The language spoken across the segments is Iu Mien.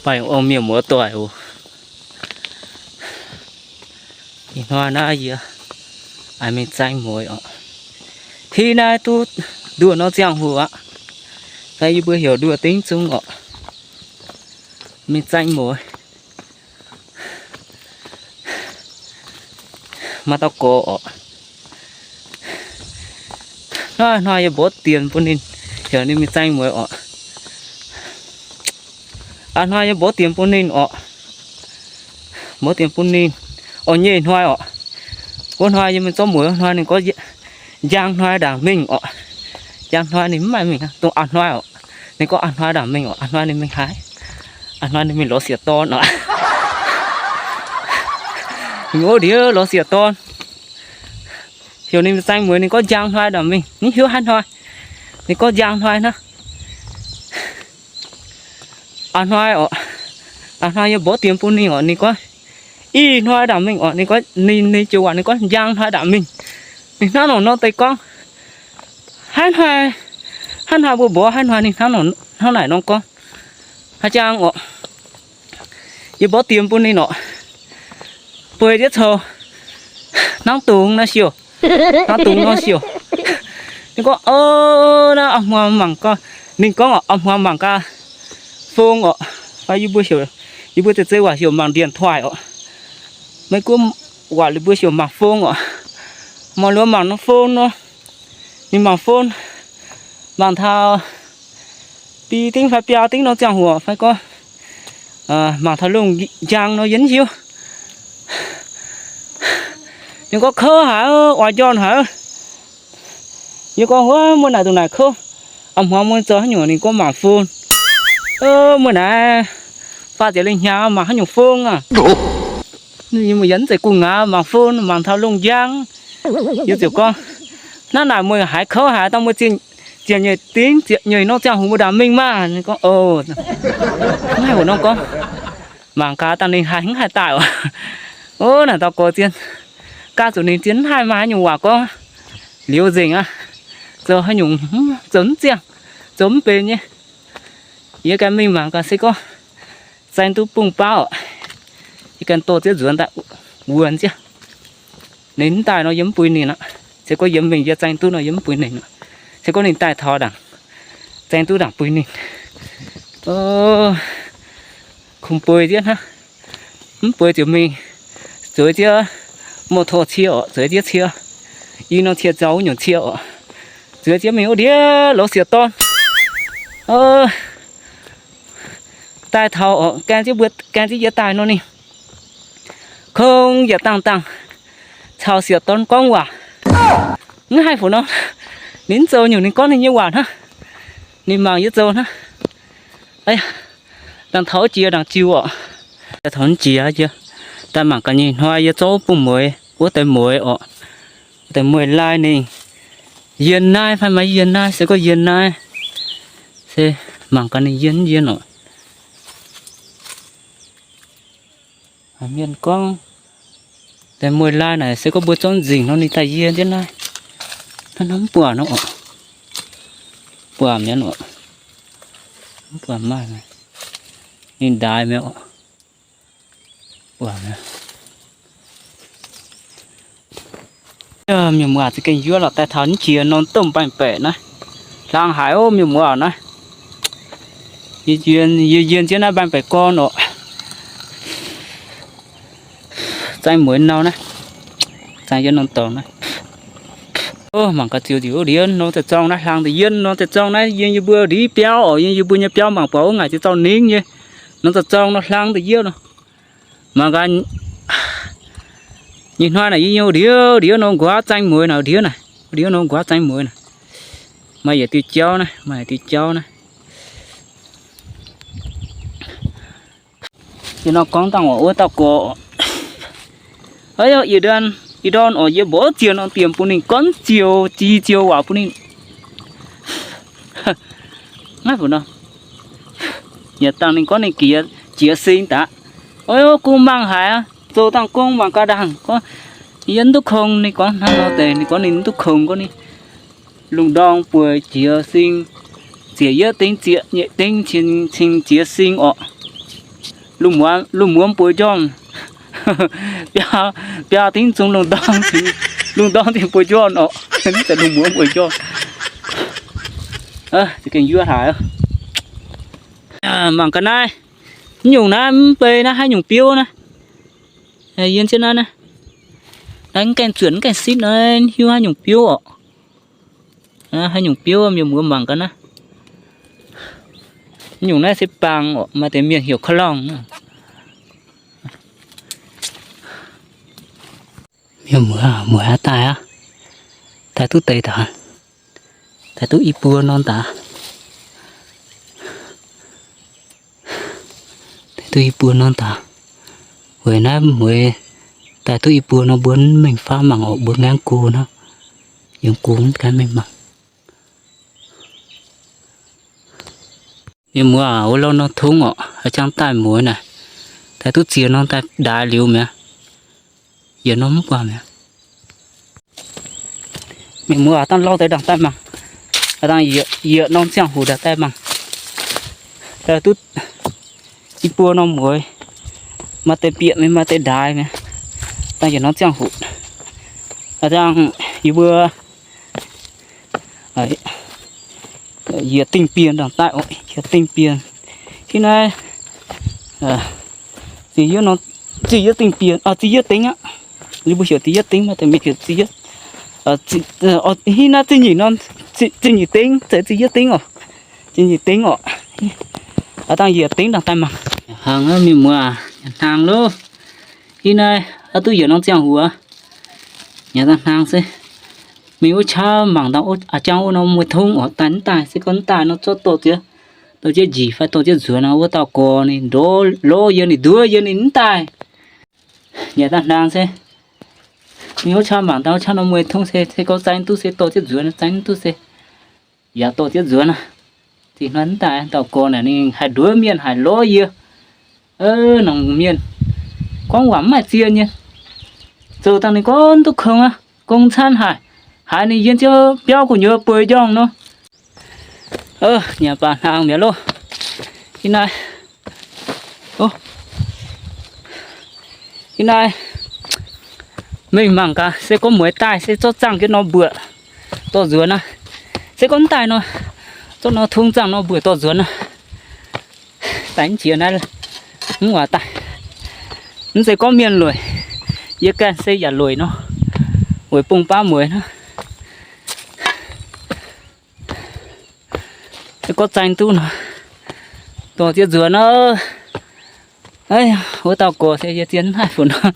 Baengh orn mienh muoz doic oc. Ih hnoi naaiv yie aengx mingh zaeng mueiz oc. Hiv naaiv duqv nduoh norm ziangh hoc aqv. Fai yie mbuo heuc nduoh dingv zung oc. Mingh zaeng mueiz. Maiv dauh gorx oc. Hnoi-hnoi yie mborqv diemx bun ninh, heuc ninh mingh zaeng mueiz oc. A'hnoi yie mborqv diemx bun ninh oc. Mborqv diemx bun ninh. Oc, nyei hnoi oc. Wuov hnoi yie mingh zorqv mueiz, wuov hnoi ninh gorngv njang hnoi ndaangc mingh oc. Njang hnoi ninh mv maaih mingh, dongh a'hnoi oc. Ninh gorngv a'hnoi ndaangc mingh oc, a'hnoi ninh mingh haaix? A'hnoi ninh mingh lorz siec dorn oc. Ninh wuov ndiev lorz siec dorn. Heuc ninh zaeng mueiz ninh gorngv njang hnoi ndaangc mingh, mv hiuv haaix hnoi. Ninh gorngv njang hnoi hnangv. A'hnoi oc, a'hnoi yie mborqv diemx bun ninh oc, ninh gorngv ih hnoi ndaangc mingh oc, ninh gorngv ninh, ninh joux waac ninh gorngv njang hnoi ndaangc mingh. Ninh hnangv nor nor deix gorngv. Haaix hnoi, haaix hnoi mbuo mborqv haaix hnoi ninh hnangv nor, hnangv naaic nor gorngv. Haaix jang oc, yie mborqv diemx bun ninh oc. Bueix jienv coux hnangv dungz naaiv siouc, hnangv dungz nor siouc. Ninh gorngv, o, naaiv a'hmuangx mangc gaax, ninh gorngv oc, a'hmuangx mangc gaax fong oc. Fai yie mbuo heuc, yie mbuo zeiz zeiz waac heuc mangc điện thoại oc. Meiv Guoqv waac liuz mbuo heuc mangc fong oc. Mangc liuz mangc norm fong nor, ninh mangc fong, mangc taux bi dingv fai biaa dingv norm ziangh hoc fai gorngv mangc taux lungh njang nor yie mv hiuv. Ninh gorngv kouv haic, oix njormh haic. Yie gorngv, wuov, muoz naaic dongh naaic kouv. A'hmuangx muoz zoux haaix nyungc? Ninh gorngv mangc fong. Muoz naaic faah ziepc lengh hnyangx mangc haaix nyungc fong aqv. Yie mv zeiz gu'nguaaz mangc fong, mangc taux lungh njang. Yie ziouc gorngv, hnangv naaic meih haiz kouv haic, dangh meih ziec nyeic dingv, ziec nyeic norm ziangh hoc mbuo ndaangc mingh maah. Ninh gorngv, o, mv haih heuc norm gorngv. Mangc gaax dangh ninh haih mv haih daaih oc. O, naaic dauh gorx zien, gaav zuqc ninh zien mv haih maaih haaix nyungc waac gorngv liuz nzengc aqv. Zoux haaix nyungc zoux mv ziangh, zoux mv benx nyei. Yie ganh mingh mangc gaax se gorngv zaeng duqv bungx baav oc. Yie ganh dorh ziex nzuonx daaih wuonx jienv. Ninh mv daaih nor yie mv buix ninh aqv. Se gorngv yie mingh yie zaeng duqv nor yie mv buix ninh aqv. Se gorngv ninh daaih taux ndaangc, zaeng duqv ndaangc buix ninh. Kungx bueix zieqv hnangv. Mv bueix ziouc mingh zueiz zieqv mouh torh cie oc, zueiz zieqv cie, i norm cie zaux wuov nyungc cie oc. Zueiz zieqv mingh wuov ndiev lorz siec dorn. Daaih taux oc, gaeng zieqv mbuo, gaeng zieqv yie daaih nor ninh kungx yietc dangh dangh caux siec dorn gorngv waac. Mv haih fuc nor, ninh mv zoux nyungc ninh gorngv ninh nyei waac hnangv. Ninh mangc yie zoux hnangv. Dangh taux jiex ndaangc jiu oc. Daaih taux jiex jiex, daaih mangc gaax nyei hnoi yie zorqv bungx mueiz, wuov deix mueiz oc. Wuov deix mueiz lai ninh yienh naaiv fai maiv yienh naaiv, se gorngv yienh naaiv, se mangc gaax ninh yienh mv yienh oc. Mienh gorngv deix mueiz lai naaic se gorngv mbuo zorqv nzingc nor ninh daaih yie jienv naaiv. Hnangv naaiv mv buatc nor oc. Buatc mi'aqv oc. Mv buatc maaih, ninh ndaix mi'aqv oc. Buatc mi'aqv. Mienh muoz za'gengh yuov lorqc, daaih taux jiex norm domh mbaengx-baeqc naaiv. Hlang haic ov mienh muoz naaiv. Yie yienh, yie yienh jienv naaiv mbaengx-baeqc gorn oc. Zaeng mueiz nau naaiv. Zaeng jienv norm dorngx naaiv. Mangc gaax ziouc ziouc ndiev norm deix zorng naaiv, hlang da'yietv norm deix zorng naaiv, yiem yie mbuo ndiev biauv oc, yiem yie mbuo nyei biauv mangc buatc wuov ngaaic ziex dauh ningv nyei. Norm deix zorng nor hlang da'yietv nor. Mangc gaax, nyei hnoi naaic yie nyei ndiev ndiev norm nquaaz zaeng mueiz naaic, ndiev naaic, ndiev norm nquaaz zaeng mueiz naaic. Maaih yietc diuh jauv naaiv, maaih yietc diuh jauv naaiv. Yie nor gorngv dangh oc, wuov dauh gorx, ih ndorn, ih ndorn oc, yie mborqv ziex norm diemx bun ninh, gorngv ziex, ziex ziex waac bun ninh. Naaiv nor, yietc dangh ninh gorngv ninh jiex, jiex sing daaih. Ov, gunv mangc haic aqv, zoux dangh gong mangc gaax ndaangc. Gorngv, yie mv duqv kongx, ninh gorngv hnangv nor deix, ninh gorngv ninh mv duqv kongx, gorngv ninh lungh ndorm bueix jiex sing, ziec yietv ding ziec nyeic ding cing jiex sing orqc. Lungh muonz, lungh muonz bueix njormh. Biaa, biaa dingv zungv lungh ndorm, lungh ndorm dingh bueix njormh orqc. Mv zeiz lungh muonz bueix njormh. Za'gengh yuov haic. Mangc ga'naaiv, mv nyungc naaiv mv bei naaiv haaix nyungc biouv naaiv. Yiem jienv naaiv naaiv, naaiv mv gaengh zuonc mv gaengh sitv nor, hiuv haaix nyungc biouv orqc. Haaix nyungc biouv mienh muoz mangc ga'naaiv. Mv nyungc naaiv se bang orqc, maaih deix mienh heuc ka'long nor. Mienh muoz, muoz aqv, daaih aqv. Daaih duqv deix daaih. Daaih duqv i buo norm daaih. Daaih duqv i buo norm daaih. Weic naaiv mueiz daaih duqv i buo norm mbuo mengh faav mangc orqc, mbuo ngaengv go hnangv. Yiem go mv gaengh mengh mangc. Mienh muoz aac, wuov louh norm tungv orqc, a'jang daaih mueiz naaic, daaih duqv ziex norm daaih ndaix liuz mi'aqv. Yietc norm mv buatc mi'aqv. Mienh muoz aac, dangh lauh deix ndangh daaih mangc. Dangh yietc, yietc norm ziangh hoc ndangh daaih mangc. Daaih duqv i buo norm mueiz, maaih deix bieqc mingh, maaih deix ndaix mi'aqv. Dangh yietc norm ziangh hoc. Dangh yie mbuo yietc dingh bienh ndangh daaih, yietc dingh bienh. Ih naaiv ziex yietv dingh bienh, ziex yietv dingh aqv. Yie mbuo heuc ziex yietv dingh, maaih deix mienh heuc ziex yietv. Ih naaiv ziex nyeic norm, ziex nyeic dingh, ziex yietv dingh oc. Ziex nyeic dingh oc. Dangh yietc dingh ndangh daaih mangc. Hangx mienh muoz, hnaangx loh. Ih naaiv duqv yietc norm ziangh hoc. Yaac dangh hnaangx se mingh wuov qaqv mangc dangh a'jang wuov norm mueiz tongv oc, daaih mv daaih, se gorngv mv daaih nor zorqv dorh ziex, dorh ziex njiec fai dorh ziex nzuonx nor, wuov dauh gorx ninh ndov lov yie, ninh nduov yie, ninh mv daaih. Yaac dangh hnaangx se mingh wuov qaqv mangc dangh wuov qaqv norm mueiz tongv se, se gorngv zaeng duqv se dorh ziex nzuonx, zaeng mv duqv se yaac dorh ziex nzuonx aqv. Zinh hnoi mv daaih, dauh gorx naaic ninh haih nduov mienh, haih lov yie. Nongc mienh gorngv waac mv maaih zien nyei, zoux dangh ninh gorngv duqv kongx aqv, gong canv haic, haiz ninh yiem jienv biauv gu'nyuoz bueix njormh nor. Nyanc baac hnaangx mi'aqv loh. Ih naaiv, ih naaiv mingh mangc gaax, se gorngv mueiz daaih se zorqv zaangh jienv norm mbuoqc dorh nzuonx aqv. Se gorngv mv daaih nor, zorqv norm tungv zaangh norm mbuoqc dorh nzuonx aqv. Daaih mv jiex naaiv, mv waac daaih. Mv zeiz gorngv mienh lueic, yie ganh se yaac lueic nor, weic bung baav mueiz nor. Se gorngv zaeng duqv nor, dorh ziex nzuonx nor. Wuov dauh gorx se yie zien mv haih funx nor.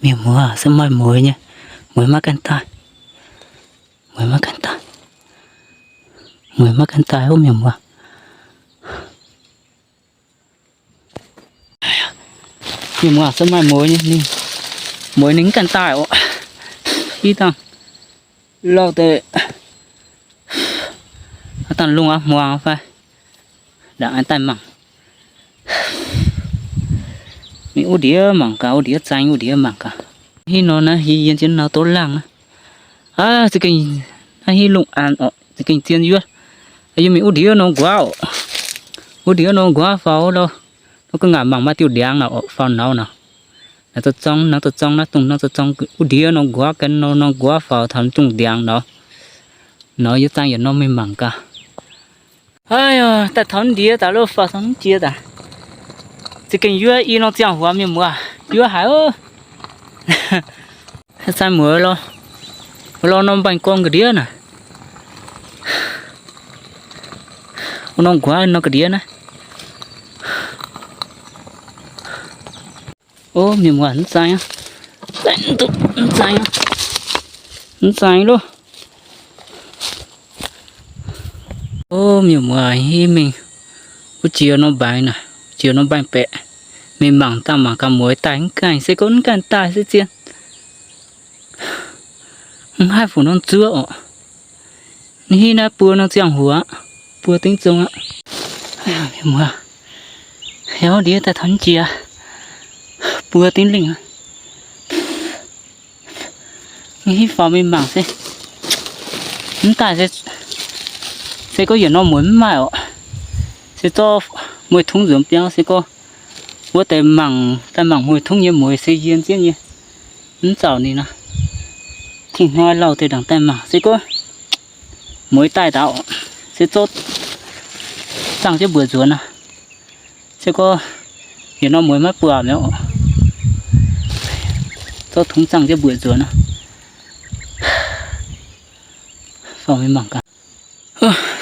Mienh muoz, se maaih mueiz nyei, mueiz maiv ganh daaih. Mueiz maiv ganh daaih. Mueiz maiv ganh daaih ov, mienh muoz. Mienh muoz, se maaih mueiz nyei, mueiz ninh mv ganh daaih oc. Ih dangh lauh deix, dangh lungh aqv, hmuangx fai. Ndangc daaih mangc. Mingh wuov ndiev mangc gaax, wuov ndiev zaeng, wuov ndiev mangc gaax. Ih nor naaiv, yie yien jienv nor doqv laangh naaiv. Aav, za'gengh naaiv hiuv lungh an oc, za'gengh zien yuov. Yie mingh wuov ndiev nor nquav oc. Wuov ndiev nor nquav faaux lo. Nor ga'ngaanc mangc maaih diuh ndiangx naaic oc, faaux nauz naaic. Naaiv zorng, naaiv zorng, naaiv dongh naaiv zorng, wuov ndiev nor nquav gan nor, nor nquav faaux taux dongh ndiangx nauz. Nauz yie zaang yietc norm mingh mangc gaax. Aav, daaih taux ndiev daaih lo, faaux taux jiex daaih. Za'gengh yuov i norm ziangh hoc mienh muoz, yuov haic oc. Zaang mueiz lo, lo norm mba'gorn ga'ndiev naaic. Wuov norm nquav norm ga'ndiev naaiv. Ov, mienh muoz, mv zaeng, mv zaeng, mv zaeng loh. Ov, mienh muoz, hiuv mingh wuov jiex norm mbaengx naaic, jiex norm mbaengx-baeqc, mingh mangc daaih mangc gaax mueiz daaih mv gaengh, se gorngv mv gaengh daaih se zien. Mv haih funx norm zuov oc. Ninh hiuv naaiv buo norm ziangh hoc aqv, buo dingv zong aqv. Mienh muoz, heuc ndiev daaih taux jiex buo dingv lingh aqv. Ninh hiuv faaux mingh mangc se, mv daaih se, se gorngv yietc norm mueiz mv maaih oc. Se zorqv mueiz tungv nzuonx biauv se gorngv wuov deix mangc daaih mangc mueiz tungv nyei mueiz se yie zien nyei, mv zaux ninh nor. Tin-hnoi lauh deix ndaangc daaih mangc se gorngv mueiz daaih ndaauv, se zorqv zaangh jienv mbuoqc nzuonx nor. Se gorngv yietc norm mueiz maiv buatc mi'aqv oc. Zorqv tungv zaangh jienv mbuoqc nzuonx nor. Faaux mingh mangc gaax.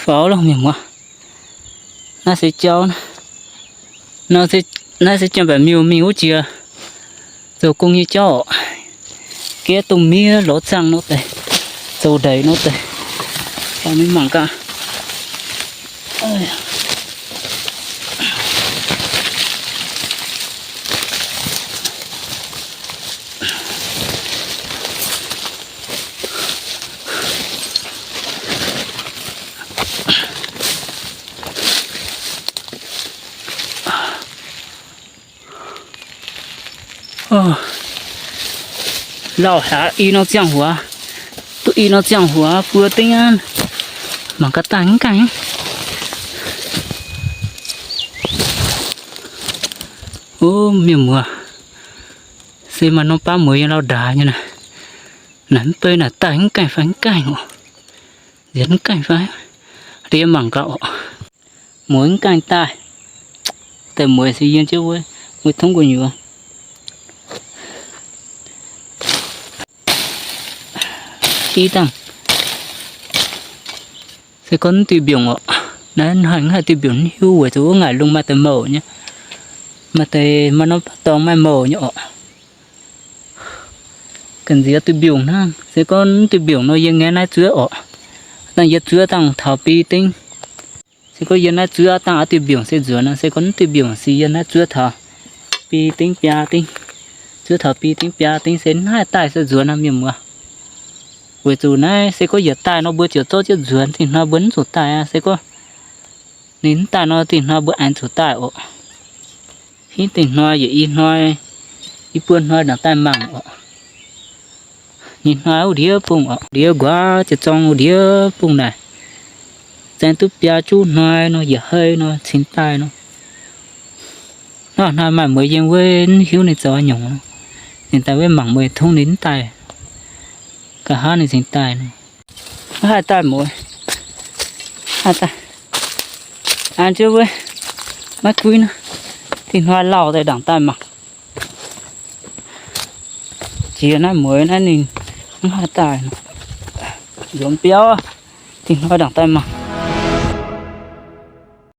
Faaux lorqc mienh muoz. Naaiv se jauv, naaiv se janx-mbaeqc miuh mingh wuov jiex zoux gong nyei jauv oc. Gaeqv dongh miev lorz zaangh nor deix, zoux ndeic nor deix. Faaux mingh mangc gaax. Lauh haic, i norm ziangh hoc, duqv i norm ziangh hoc buo dingv aqv. Mangc gaax daaih mv gaengh. O, mienh muoz, se maaih norm baav mueiz yiem lauh ndaix nyei naaic. Naaic mv bei naaic daaih mv gaengh fai mv gaengh oc. Nziex mv gaengh fai, ndiev mangc gaax oc. Mueiz mv gaengh daaih. Deix mueiz se yiem jienv wuov, wuov tungv gu'nyuoz. Kiv dangh. Se gorngv mv diuh mbiungc oc. Naaiv haih, haih diuh mbiungc mv hiuv weic zuqc wuov ngaaic lungh maaih deix mouc nyei. Maaih deix maaih norm dorngx maaih mouc nyei oc. Ga'nziex diuh mbiungc hnangv. Se gorngv mv diuh mbiungc nor yie ngaeqv naaiv zuov oc. Dangh yie zuov dangh taux bi dingv. Se gorngv yie naaiv zuov dangh aqv diuh mbiungc se nzuonx nor, se gorngv mv diuh mbiungc se yie naaiv zuov taux bi dingv biaa dingv. Zuov taux bi dingv biaa dingv se mv haih daaih se nzuonx nor mienh muoz. Weic zuqc naaiv se gorngv yietc daaih nor mbuo ziouc zorqv jienv nzuonx, dingh hnoi mbuo mv zuqc daaih aqv. Se gorngv ninh mv daaih nor dingh hnoi mbuo aengx zuqc daaih oc. Hitv dingh hnoi yietc i hnoi, i buo hnoi ndaangc daaih mangc oc. Nyei hnoi wuov ndiev bung oc, ndiev nquaaz ziepc zorng wuov ndiev bung naaic. Zaeng duqv biaa juqv hnoi nor, yietc hei nor cingx daaih nor. Hnangv hnoi maaih mueiz yiem wuov, mv hiuv ninh zoux haaix nyungc nor. Ninh daaih wuov mangc mueiz tungv ninh mv daaih. Nqa'haav ninh cingx daaih nor. Mv haih daaih mueiz. Haih daaih. An jienv wuov, maiv guiv nor. Dingh hnoi lauh daaih ndaangc daaih mangc. Jiex naaiv mueiz naaiv ninh mv haih daaih nor. Nzuonx biauv, dingh hnoi ndaangc daaih mangc.